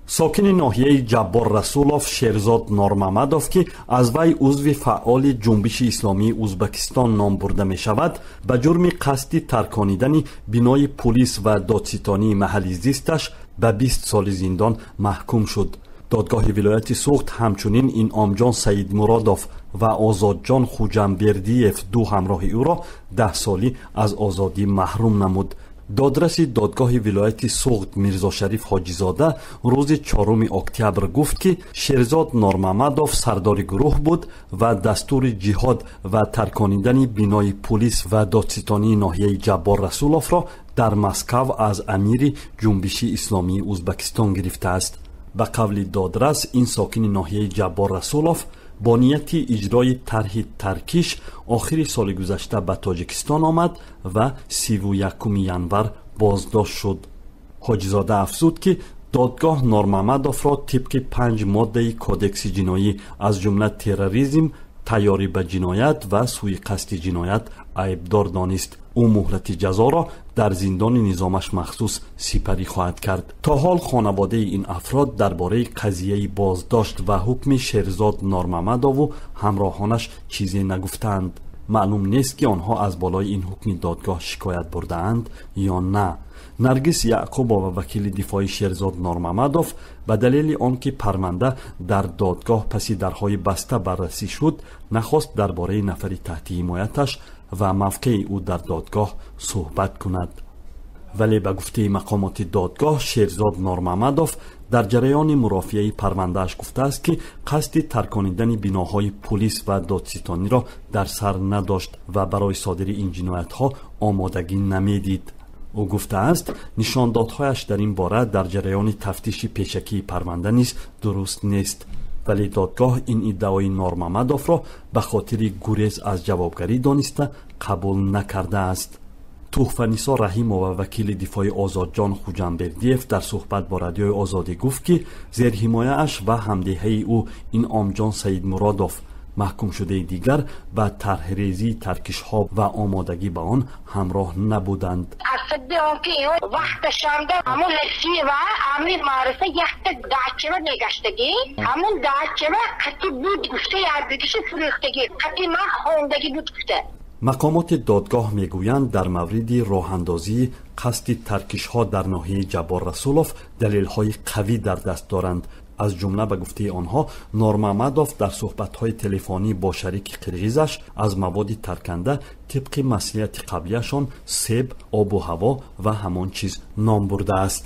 Сокини ноҳияи Ҷаббор Расулов Шерзод Нормамадов, ки аз вай узви фаъоли Ҷунбиши исломии Узбекистон ном бурда мешавад, ба ҷурми қасди тарконидани бинои пулис ва додситонии маҳалли зисташ ба 20 соли зиндон маҳкум шуд. Додгоҳи вилояти Суғд ҳамчунин Инъомҷон Саидмуродов ва Озодҷон Хуҷамбердиев, ду ҳамроҳи ӯро, 10 солӣ аз озодӣ маҳрум намуд. Додраси додгоҳи вилояти Суғд Мирзошариф Ҳоҷизода рӯзи 4 октябр гуфт, ки Шерзод Нормамадов сардори гурӯҳ буд ва дастури ҷиҳод ва тарконидани бинои пулис ва додситонии ноҳияи Ҷаббор Расуловро дар Москав аз амири Ҷунбиши исломии Узбекистон гирифтааст. Ба қавли додрас, ин сокини ноҳияи Ҷаббор Расулов бо нияти иҷрои тарҳи таркиш охири соли гузашта ба Тоҷикистон омад ва 31 январ боздошт шуд. Ҳоҷизода афзуд, ки додгоҳ Нормамадовро тибқи панҷ моддаи Кодекси ҷиноӣ, аз ҷумла терроризм, тайёрӣ ба ҷиноят ва сӯиқасди ҷиноят айбдор донист. Ӯ муҳлати ҷазоро дар зиндони низомаш махсус сипарӣ хоҳад кард. То ҳол хонаводаи ин афрод дар бораи қазияи боздошт ва ҳукми Шерзод Нормамадову ҳамроҳонаш чизе нагуфтаанд. Маълум нест, ки онҳо аз болои ин ҳукми додгоҳ шикоят бурдаанд ё на. Наргиз Яъқубова, вакили дифои Шерзод Нормамадов, ба далели он ки парванда дар додгоҳ паси дарҳои баста баррасӣ шуд, нахост дар бораи нафари таҳти ҳимояташ ва мавқеи ӯ дар додгоҳ суҳбат кунад. Вале ба гуфтаи мақомоти додгоҳ, Шерзод Нормамадов дар ҷараёни мурофиаи парвандааш гуфтааст, ки қасди тарконидани биноҳои пулис ва додситониро дар сар надошт ва барои содири ин ҷиноятҳо омодагӣ намедид. Ӯ гуфтааст, нишондодҳояш дар ин бора дар ҷараёни тафтиши пешакии парванда низ дуруст нест. Вале додгоҳ ин иддаои Нормамадовро ба хотири гурез аз ҷавобгарӣ дониста қабул накардааст. Туҳфанисо Раҳимова, вакили дифои Озодҷон Хуҷамбердиев, дар суҳбат бо Радиои Озодӣ гуфт, ки зерҳимояаш ва ҳамдеҳаи ӯ Инъомҷон Саидмуродов, маҳкумшудаи дигар, ба тарҳрезии таркишҳо ва омодагӣ ба он ҳамроҳ набуданд. Асаби он ки вақташанда ҳамун Ласиева амри маъруфа якта дачава мегаштагӣ, ҳамун дачава қати буд гуфта, якдигишу фурӯхтагӣ, қати ман хондагӣ буд гуфта. Мақомоти додгоҳ мегӯянд, дар мавриди роҳандозии қасди таркишҳо дар ноҳияи Ҷаббор Расулов далелҳои қавӣ дар даст доранд. Аз ҷумла, ба гуфтаи онҳо, Нормамадов дар суҳбатҳои телефонӣ бо шарики қирғизаш аз маводи тарканда тибқи маслиҳати қаблияшон себ, обу ҳаво ва ҳамон чиз ном бурдааст.